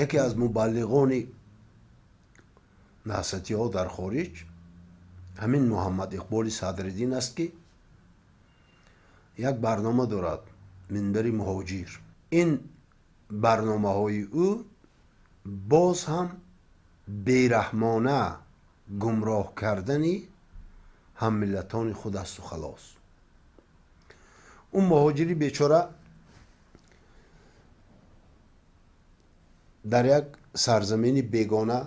Яке аз мубаллиғони наҳзатиҳо дар хориҷ ҳамин Муҳаммад Иқболи Садриддин аст, ки як барнома дорад, Минбари муҳоҷир. Ин барномаҳои ӯ боз ҳам бераҳмона гумроҳ кардани ҳаммиллатони худ асту халос. Ӯ муҳоҷири бечора дар як сарзамини бегона,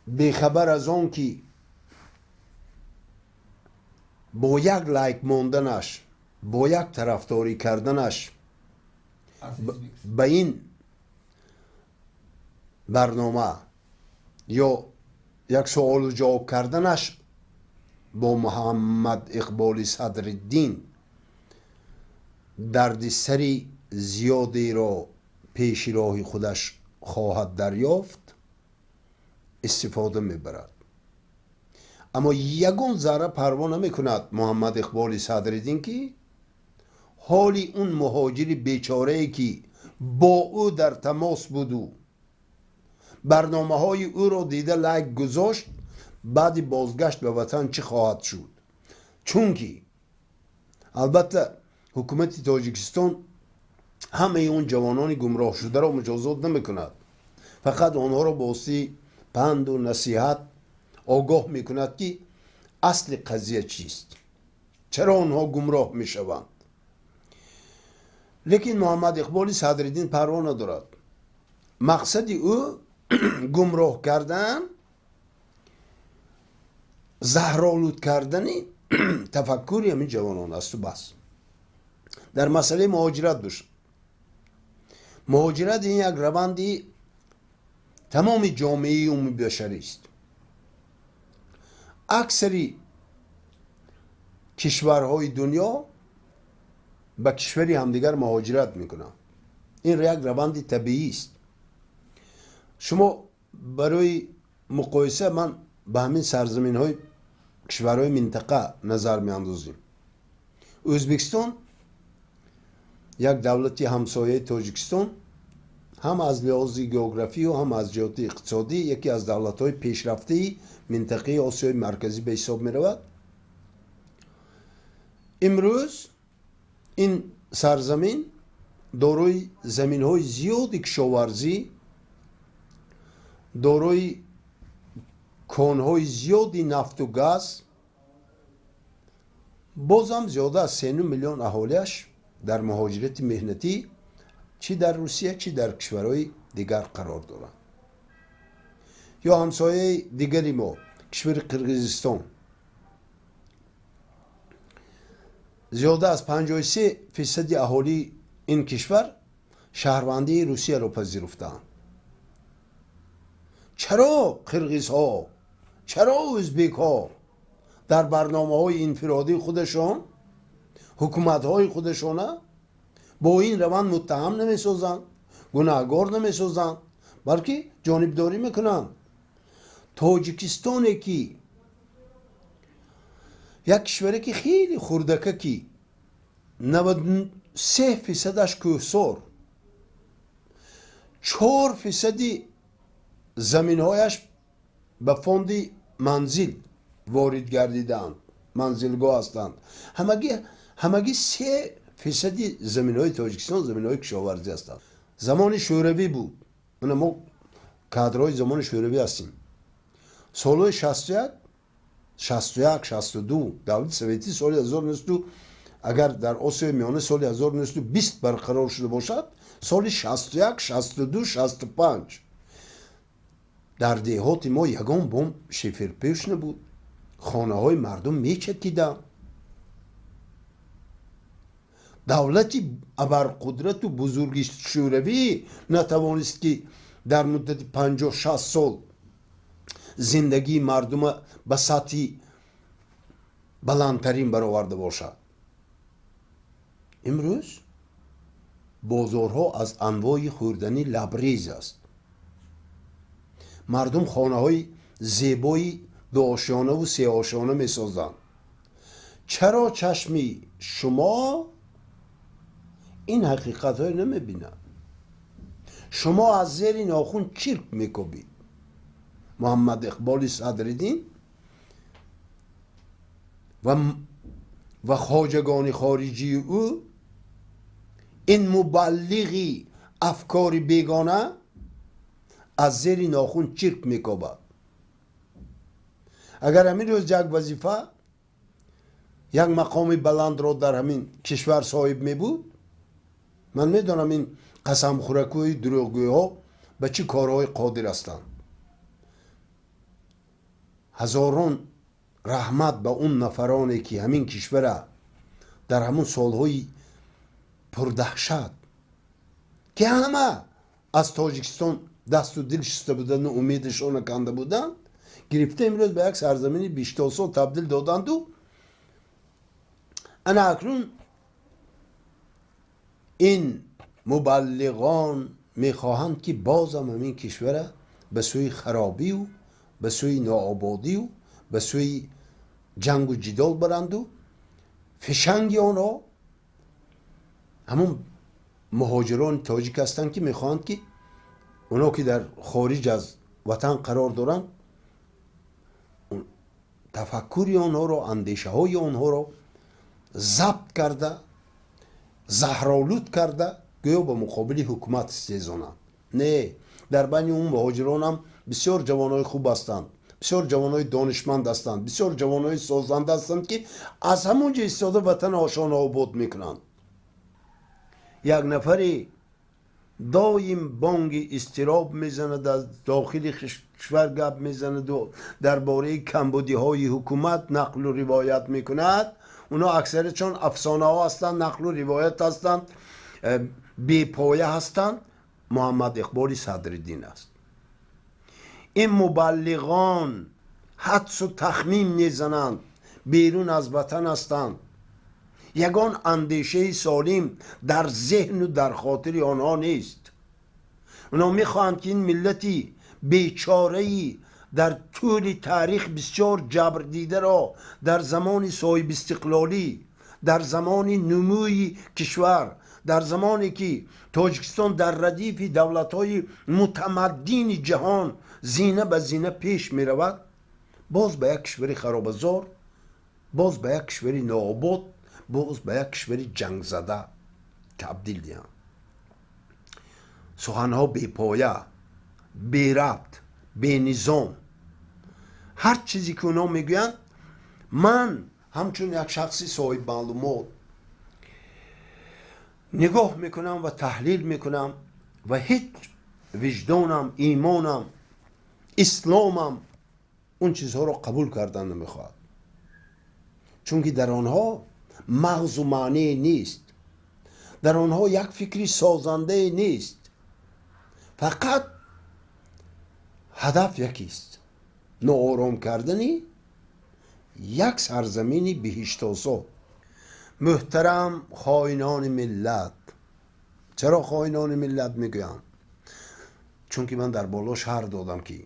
бехабар аз он ки бо як лайк монданаш, бо як тарафдорӣ карданаш ба ин барнома ё як суолу ҷавоб карданаш бо Муҳаммад Иқболи Садриддин дарди сари зиёдеро пеши роҳи худаш хоҳад дарёфт, истифода мебарад. Аммо ягон зарра парво намекунад Муҳаммад Иқболи Садриддин, ки ҳоли он муҳоҷири бечорае, ки бо ӯ дар тамос буду барномаҳои ӯро дида лайк гузошт, баъди бозгашт ба ватан чӣ хоҳад шуд. Чунки албатта ҳукумати Тоҷикистон ҳамаи он ҷавонони гумроҳшударо муҷозот намекунад, фақат онҳоро бо воситаи панду насиҳат огоҳ мекунад, ки асли қазия чист, чаро онҳо гумроҳ мешаванд. Лекин Муҳаммад Иқболи Садриддин парво надорад. Мақсади ӯ гумроҳ кардан, заҳролуд кардани тафаккури ҳамин ҷавонон асту бас. Дар масъалаи муҳоҷират бошад, муҳоҷират ин як раванди тамоми ҷомеаи умумибашарист. Аксари кишварҳои дунё ба кишвари ҳамдигар муҳоҷират мекунанд. Ин як раванди табиист. Шумо барои муқоиса ман ба ҳамин сарзаминҳои кишварҳои минтақа назар меандозем. Ӯзбекистон, як давлати ҳамсояи Тоҷикистон, ҳам аз лиҳози географию ҳам аз ҷиҳати иқтисодӣ яке аз давлатҳои пешрафтаи минтақаи Осиёи Марказӣ ба ҳисоб меравад. Имрӯз ин сарзамин дорои заминҳои зиёди кишоварзӣ, дорои конҳои зиёди нафту газ, бозам зиёда аз 3 миллион аҳолиаш дар муҳоҷирати меҳнатӣ чӣ дар Русия, чӣ дар кишварҳои дигар қарор доранд. Ё ҳамсояи дигари мо, кишвари Қирғизистон, зиёда аз 53 фисади аҳолии ин кишвар шаҳрвандии Русияро пазируфтаанд. Чаро қирғизҳо, чаро ӯзбекҳо дар барномаҳои инфиродии худашон ҳукуматҳои худашона бо ин раванд муттаҳам намесозанд, гунаҳгор намесозанд, балки ҷонибдорӣ мекунанд? Тоҷикистоне, ки як кишваре, ки хеле хурдака, ки 93 фисадаш кӯҳсор, 4 фисади заминҳояш ба фонди манзил ворид гардидаанд, манзилгоҳ ҳастанд, ҳамагӣ 3 фисади заминҳои Тоҷикистон заминҳои кишоварзӣ ҳастанд. Замони Шӯравӣ буд, мана мо кадрҳои замони Шӯравӣ ҳастем, солҳои 61, 61, 62 давлати советӣ соли 19, агар дар Осиёи Миёна соли 1920 барқарор шуда бошад, соли 61, 62, 65 дар деҳоти мо ягон бом шиферпӯш набуд, хонаҳои мардум мечакиданд. Давлати абарқудрату бузурги Шӯравӣ натавонист, ки дар муддати 50-60 сол зиндагии мардума ба сатҳи баландтарин бароварда бошад. Имрӯз бозорҳо аз анвои хӯрданӣ лабрез аст, мардум хонаҳои зебои дуошёнаву сеошёна месозанд. Чаро чашми шумо ин ҳақиқатҳое намебинад? Шумо аз зери нохун чирк мекобид. Муҳаммад Иқболи Садриддин ва хоҷагони хориҷии ӯ, ин мубаллиғи афкори бегона, аз зери нохун чирк мекобад. Агар ҳамин рӯз як вазифа, як мақоми баландро дар ҳамин кишвар соҳиб мебуд, ман медонам ин қасамхӯракҳои дурӯғгӯйҳо ба чӣ корҳое қодир ҳастанд. Ҳазорон раҳмат ба он нафароне, ки ҳамин кишвара дар ҳамун солҳои пурдаҳшат, ки ҳама аз Тоҷикистон дасту дил шуста буданду умедашона канда буданд, гирифта имрӯз ба як сарзамини биштосо табдил доданду ана акнун ин мубаллиғон мехоҳанд, ки бозам ҳамин кишвара ба сӯи харобию ба сӯи ноободию ба сӯи ҷангу ҷидол баранду фишанги онҳо ҳамун муҳоҷирони тоҷик ҳастанд, ки мехоҳанд, ки оно ки дар хориҷ аз ватан қарор доранд, тафаккури онҳоро, андешаҳои онҳоро забт карда, заҳролуд карда, гӯё ба муқобили ҳукумат истезонанд. Не, дар байни он муҳоҷиронам бисёр ҷавонои хуб ҳастанд, бисёр ҷавонои донишманд ҳастанд, бисёр ҷавонои созанда ҳастанд, ки аз ҳамон ҷо истода ватанашонро обод мекунанд. Як нафаре доим бонги изтироб мезанад, аз дохили кишвар гап мезанаду дар бораи камбудиҳои ҳукумат нақлу ривоят мекунад. Онҳо аксариятшон афсонаҳо ҳастанд, нақлу ривоят ҳастанд, бепоя ҳастанд. Муҳаммад Иқболи Садриддин аст. Ин мубаллиғон ҳадсу тахмин мезананд, берун аз ватан ҳастанд, ягон андешаи солим дар зеҳну дар хотири онҳо нест. Онҳо мехоҳанд, ки ин миллати бечораи дар тӯли таърих бисёр ҷабрдидаро дар замони соҳибистиқлолӣ, дар замони нумӯи кишвар, дар замоне ки Тоҷикистон дар радифи давлатҳои мутамаддини ҷаҳон зина ба зина пеш меравад, боз ба як кишвари харобазор, боз ба як кишвари нообод, боз ба як кишвари ҷангзада табдил диҳанд. Суханҳо бепоя, берабт, бенизом, ҳар чизе ки онҳо мегӯянд, ман ҳамчун як шахси соҳибмаълумот нигоҳ мекунам ва таҳлил мекунам ва ҳеҷ виҷдонам, имонам, исломам он чизҳоро қабул кардан намехоҳад, чунки дар онҳо мағзу маънее нест, дар онҳо як фикри созандае нест. Фақат ҳадаф якист: ноором кардани як сарзамини биҳиштосо. Муҳтарам хоинони миллат, чаро хоинони миллат мегӯям? Чунки ман дар боло шарҳ додам, ки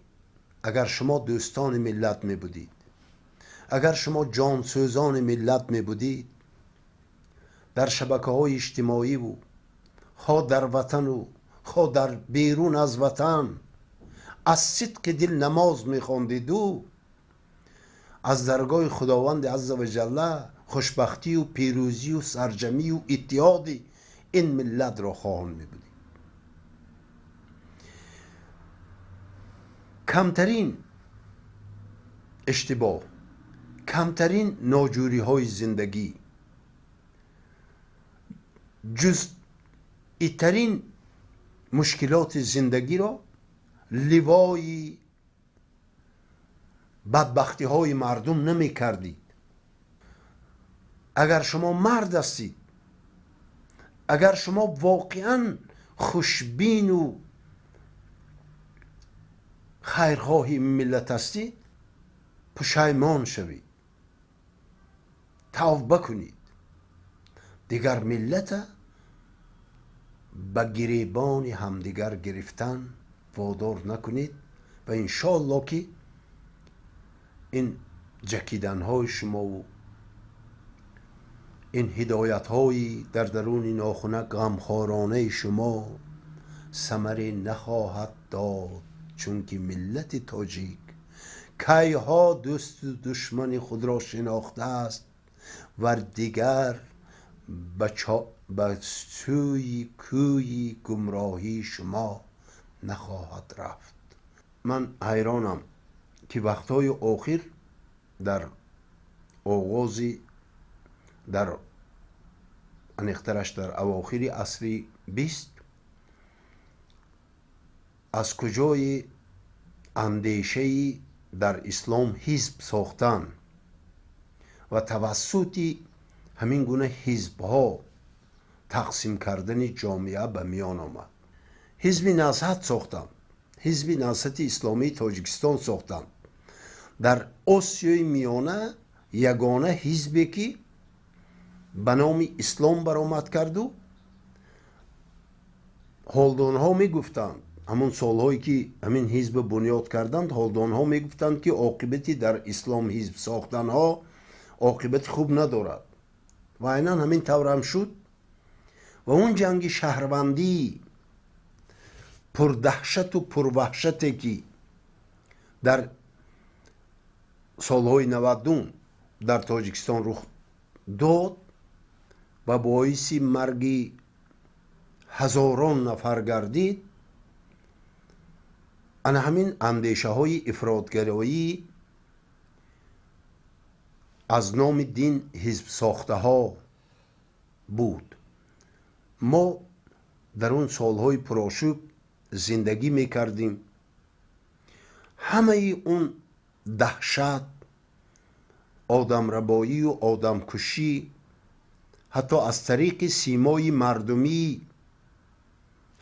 агар шумо дӯстони миллат мебудид, агар шумо ҷонсӯзони миллат мебудид, дар шабакаҳои иҷтимоиву хо дар ватану хо дар берун аз ватан аз сидқи дил намоз мехондиду аз даргоҳи Худованди азза ва ҷалла хушбахтию пирӯзию сарҷамию иттиҳоди ин миллатро хоҳон мебудид. Камтарин иштибоҳ, камтарин ноҷӯриҳои зиндагӣ, ҷузъитарин мушкилоти зиндагиро ливои бадбахтиҳои мардум намекардид. Агар шумо мард ҳастид, агар шумо воқеан хушбину хайрхоҳи миллат ҳастид, пушаймон шавед, тавба кунед. Дигар миллата ба гиребони ҳамдигар гирифтан водор накунед ва иншоалло, ки ин ҷакиданҳои шумову ин ҳидоятҳои дар даруни нохунак ғамхоронаи шумо Самаре нахоҳад дод, чунки миллати тоҷик кайҳо дӯсту душмани худро шинохтааст ва дигар ба сӯи кӯи гумроҳии шумо нахоҳад рафт. Ман ҳайронам, ки вақтҳои охир дар оғози, дар аниқтараш дар авохири асри 20, аз куҷои андешаи дар ислом ҳизб сохтан ва тавассути ҳамин гуна ҳизбҳо тақсим кардани ҷомеа ба миён омад. Ҳизби Наҳзат сохтанд, Ҳизби Наҳзати Исломии Тоҷикистон сохтанд. Дар Осиёи Миёна ягона ҳизбе, ки ба номи ислом баромад карду, ҳолдонҳо мегуфтанд, ҳамон солҳое ки ҳамин ҳизб бунёд карданд, ҳолдонҳо мегуфтанд, ки оқибати дар ислом ҳизб сохтанҳо оқибати хуб надорад, ва айнан ҳамин таврам шуд. Ва он ҷанги шаҳрвандӣ пурдаҳшату пурваҳшате, ки дар солҳои 90-ум дар Тоҷикистон рух дод ва боиси марги ҳазорон нафар гардид, ана ҳамин андешаҳои ифротгароӣ аз номи дин ҳизбсохтаҳо буд. Мо дар он солҳои пурошӯб зиндагӣ мекардем. Ҳамаи он даҳшат, одамрабоию одамкушӣ ҳатто аз тариқи симои мардумӣ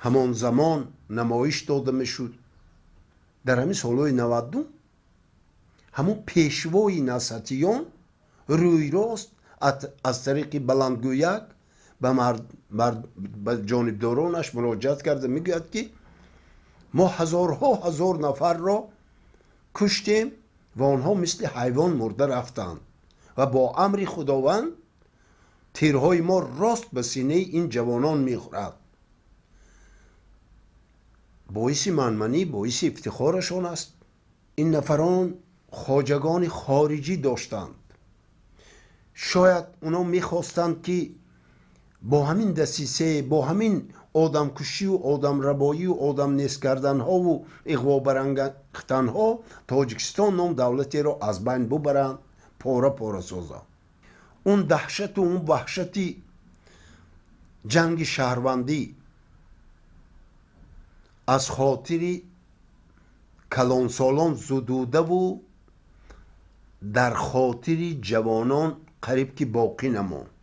ҳамон замон намоиш дода мешуд. Дар ҳамин солҳои 90-ум ҳамон пешвои наҳзатиён рӯйрост аз тариқи баландгӯяк ба ҷонибдоронаш муроҷиат карда мегӯяд, ки мо ҳазорҳо ҳазор нафарро куштем ва онҳо мисли ҳайвон мурда рафтанд ва бо амри Худованд тирҳои мо рост ба синаи ин ҷавонон мехӯрад. Боиси манманӣ, боиси ифтихорашон аст. Ин нафарон хоҷагони хориҷӣ доштанд. Шояд онҳо мехостанд, ки бо ҳамин дасисе, бо ҳамин одамкушию одамрабоию одамнест карданҳову иғвобарангехтанҳо Тоҷикистон ном давлатеро аз байн бубаранд, пора пора созанд. Он даҳшату он ваҳшати ҷанги шаҳрвандӣ аз хотири калонсолон зудудаву дар хотири ҷавонон қариб ки боқӣ намонд,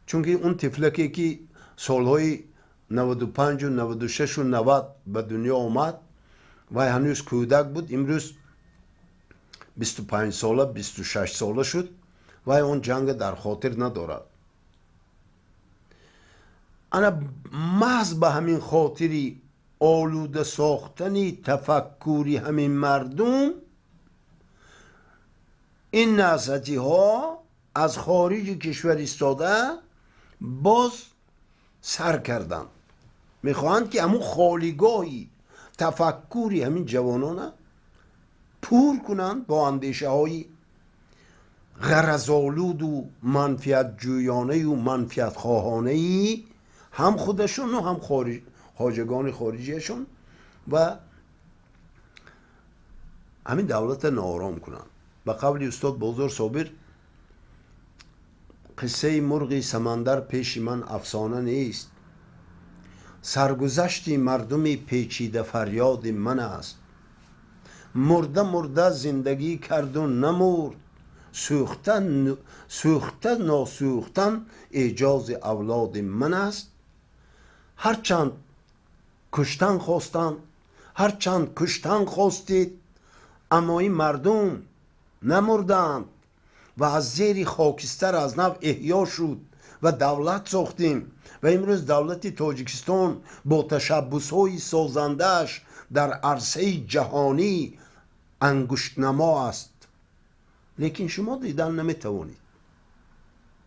чунки он тифлаке, ки солҳои 95-у 96-у 90 ба дунё омад, вай ҳанӯз кӯдак буд. Имрӯз 25-сола, 26-сола шуд, вай он ҷанга дар хотир надорад. Ана маҳз ба ҳамин хотири олуда сохтани тафаккури ҳамин мардум ин наҳзатиҳо аз хориҷи кишвар истода боз сар карданд. Мехоҳанд, ки ҳамун холигоҳи тафаккури ҳамин ҷавонона пур кунанд бо андешаҳои ғаразолуду манфиатҷӯёнаю манфиатхоҳонаи ҳам худашону ҳам хоҷагони хориҷиашон ва ҳамин давлата ноором кунанд. Ба қавли устод Бозор Собир, қиссаи мурғи самандар пеши ман афсона нест, саргузашти мардуми печида фарёди ман аст. Мурда мурда зиндагӣ карду намурд, сӯхта носӯхтан эъҷози авлоди ман аст. Ҳарчанд куштан хостанд, ҳарчанд куштан хостед, аммо ин мардум намурданд ва аз зери хокистар аз нав эҳё шуд ва давлат сохтем. Ва имрӯз давлати Тоҷикистон бо ташаббусҳои созандааш дар арсаи ҷаҳонӣ ангуштнамо аст, лекин шумо дидан наметавонед.